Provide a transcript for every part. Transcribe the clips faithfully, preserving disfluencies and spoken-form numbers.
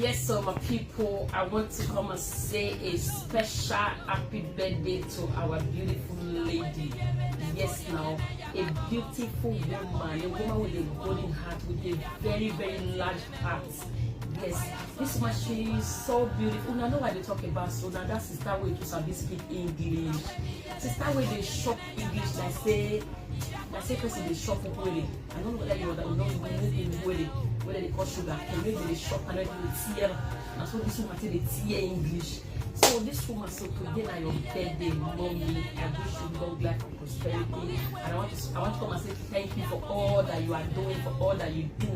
Yes, so my people, I want to come and say a special happy birthday to our beautiful lady. Yes, now, a beautiful woman, a woman with a golden heart, with a very, very large heart. Yes, this woman, she is so beautiful. Una know what they talk about, so now that sister wey too sabi speak English. Sister wey dey chop English like say, like say person dey chop ukwere. I don't know whether you know, you know the ukwere, whether they call sugar cane, maybe they chop and everything tear. And so this woman say they tear English. So this woman, so today na your birthday, mommy. I wish you long life and prosperity. And I want to, I want to come and say thank you for all that you are doing, for all that you do.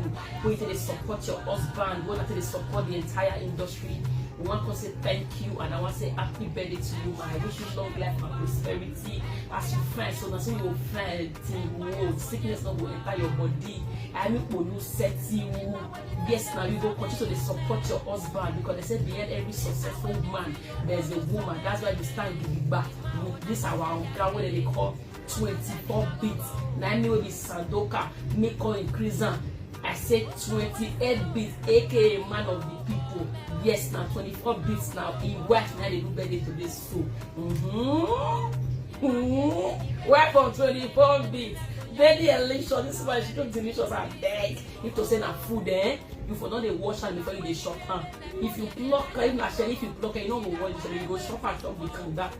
Wey you take dey support your husband, wey you take dey support the entire industry. We want to say thank you, and I want to say happy birthday to you, ma. I wish you long life and prosperity. As you fly, so na so you go fly till you old. Sickness no go enter your body. I mean, you set you. Yes, now you go continue to dey support your husband, because they say behind every successful man, there's a woman. That's why you stand gidigba with this our own girl, wey they call twenty-four bits. Na me wey be Sandoka, me come increase am. I say twenty-eight bits, A K A man of the people. Yes, na twenty-four bits now. Him wife na dey do birthday today, so. Mm-hmm. Mm-hmm. Welcome, twenty-four bits. Very delicious. This one, she look delicious, I beg. If to say na food, eh? You for don dey wash am before you dey chop am. If you pluck, if na shell, if you pluck, you no go wash, you go chop am, chop the kanda.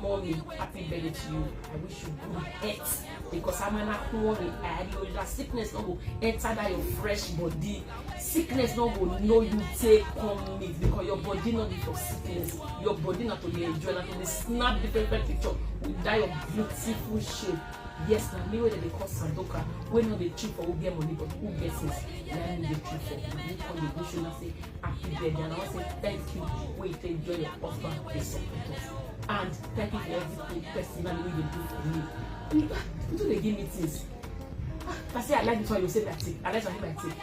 Mommy, happy birthday to you. I wish you good health, because I'm an Akwori. I know that sickness no go enter that your fresh body. Sickness no go know you take come meet, because your body no be for sickness. Your body na to dey enjoy, na to dey snap different different picture with that your beautiful shape. Yes, na me wey dem dey call Sandoka, wey no dey chew for who get money, but who get sense. Na me dey chew for. Me come dey wish you na say happy birthday, and I wan say thank you wey you take join your husband dey support us, and thank you for everything personally wey you dey do for me. You, you too dey give me things. Ah, if I say I like this one, you say my thing. I like something my thing.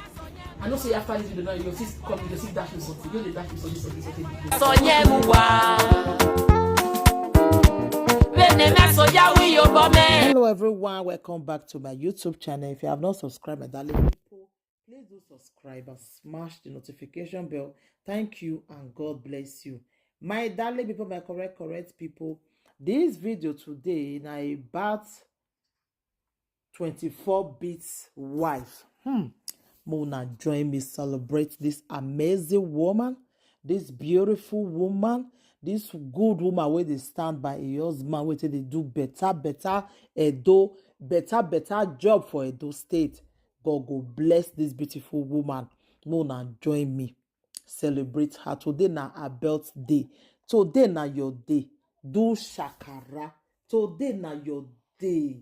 I know say after this video now, you see come, you see dash me something. You dey dash me something, something, something. Sonyemuwa. Hello everyone, welcome back to my YouTube channel. If you have not subscribed, my darling people, please do subscribe and smash the notification bell. Thank you and God bless you. My darling people, my correct, correct people, this video today na about twenty-four bits wife. Hmm. Mona, join me celebrate this amazing woman, this beautiful woman, this good woman wey dey stand by her husband, wey take dey do better, better Edo, better, better job for Edo State. God go bless this beautiful woman. Mona, join me celebrate her. Today na her birthday. Today na your day. Do shakara. Today na your day.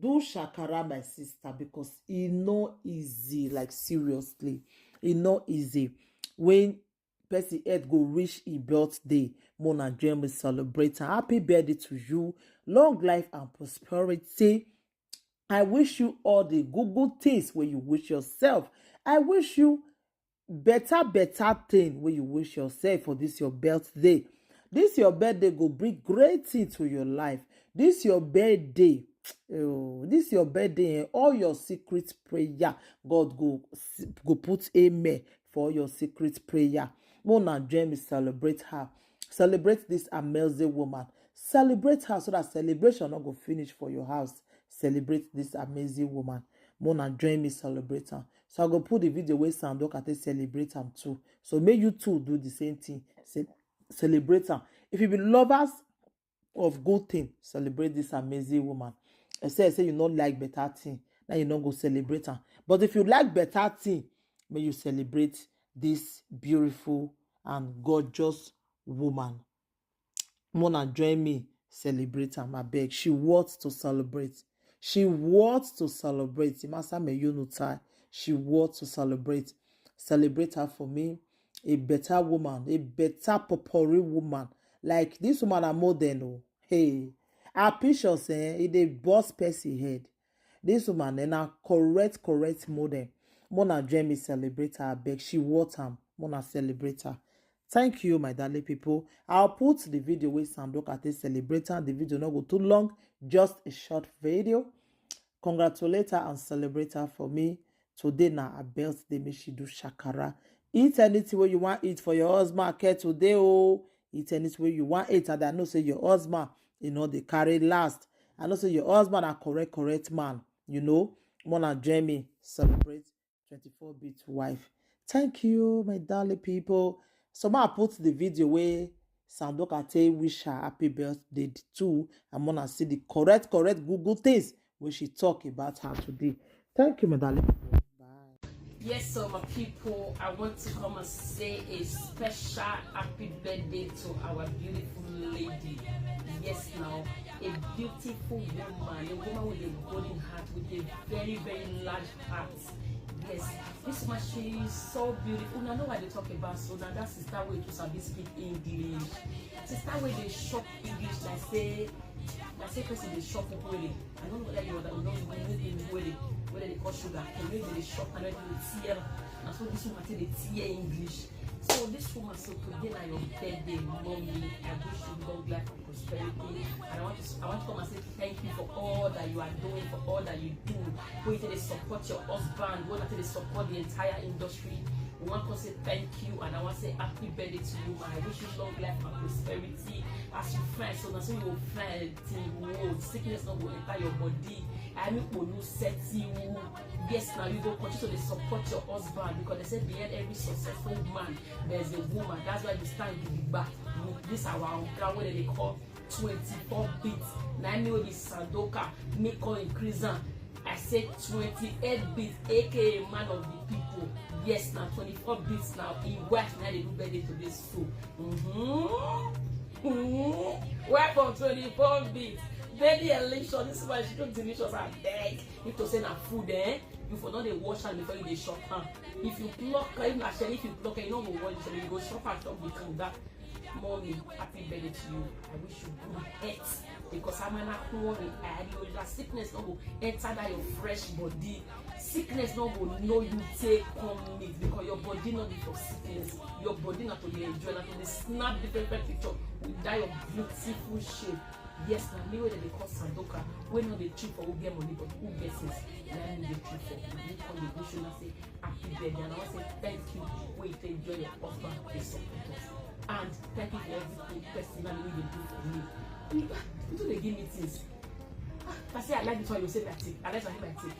Do shakara, my sister, because e no easy. Like, seriously, e no easy. When person head go reach e birthday, Mona, join me celebrate her. Happy birthday to you. Long life and prosperity. I wish you all the good, good things wey you wish yourself. I wish you better, better thing wey you wish yourself for this your birthday. This your birthday go bring great thing to your life. This your birthday, oh, this your birthday, eh, all your secret prayer, God go, go put amen for all your secret prayer. Mona, join me celebrate her. Celebrate this amazing woman. Celebrate her so that celebration no go finish for your house. Celebrate this amazing woman. Mona, join me celebrate her. So I go put the video wey Sandoka take celebrate am too. So make you too do the same thing. Ce-, celebrate am. If you be lovers of good thing, celebrate this amazing woman. Except say you no like better thing, now you no go celebrate am. But if you like better thing, may you celebrate this beautiful and gorgeous woman. Mona, join me celebrate am, abeg. She worth to celebrate. She worth to celebrate. Imasa me you no tie. She worth to celebrate. Celebrate her for me. A better woman, a better popori woman. Like, this woman a modern o. Hey, her pictures, eh, e dey burst person head. This woman, eh, na correct, correct modern. Mona, join me celebrate her, abeg. She worth am. Mona, celebrate her. Thank you, my darling people. I'll put the video wey Sandoka take celebrate her. The video no go too long, just a short video. Congratulate her and celebrate her for me. Today na her birthday, make she do shakara. Eat anything wey you wan eat for your husband, care today o. Eat anything wey you wan eat, and I know say your husband, you know, dey carry last. I know say your husband na correct, correct man, you know. More than join me celebrate twenty-four bit wife. Thank you, my darling people. So ma put the video where Sandoka take wish her happy birthday too. I'm gonna see the correct, correct Google things when she talk about her today. Thank you, my darling people. Bye. Yes, so my people, I want to come and say a special happy birthday to our beautiful lady. Yes, now, a beautiful woman, a woman with a golden heart, with a very, very large heart. Yes, this woman, she is so beautiful. Una know what they talk about, so now that sister wey too sabi speak English. Sister wey dey chop English like say, like say person dey chop ukwele. I don't know whether you know, you know the ukwele, whether they call sugar cane, maybe they chop and they tear. Na so this woman take dey tear English. So this woman, so today na your birthday, mommy. I wish you long life and prosperity. And I want to, I want to come and say thank you for all that you are doing, for all that you do. Wey you take dey support your husband, wey you take dey support the entire industry. We want to say thank you, and I want to say happy birthday to you, ma. I wish you long life and prosperity. As you fly, so na so you go fly till you old. Sickness no go enter your body. I mean, you set you. Yes, now you go continue to dey support your husband, because they say behind every successful man, there's a woman. That's why you stand gidigba. This our own ground, wey they call twenty-four bit. Na me wey be Sandoka, me call increase am. I say twenty-eight bit, A K A man of the people. Yes, na twenty-four bits now. His wife na dey do birthday today, so. Mm-hmm. Mm-hmm. Welcome twenty-four bit. Very delicious. This one, she look delicious, I beg. If to say na food, eh? You for not dey wash am before you dey chop am. If you pluck, if na shell, if you pluck, you no go wash, you go chop am, chop the kanda. Mommy, happy birthday to you. I wish you good health, because I'm an worry. I know that sickness no go enter that your fresh body. Sickness no go know you take come meet, because your body no be for sickness. Your body na to dey enjoy, na to dey snap different, different picture with that your beautiful shape. Yes, na me wey dem dey call Sandoka, wey no dey cheap for who get money, but who get sense. Na me dey cheap for. Na me come dey wish una say happy birthday, and I wan say thank you wey you take join your husband dey support us, and thank you for everything personally wey you dey do for me. You, you too dey give me things. Ah, if I say I like this one, you say na thief. I like something like thief.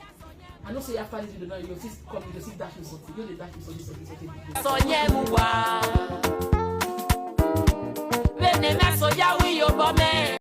I know say after this video now, you see come, you see dash me something. You dey dash me something, something, something. Sonyemuwa. Bene na soya wi yo bome.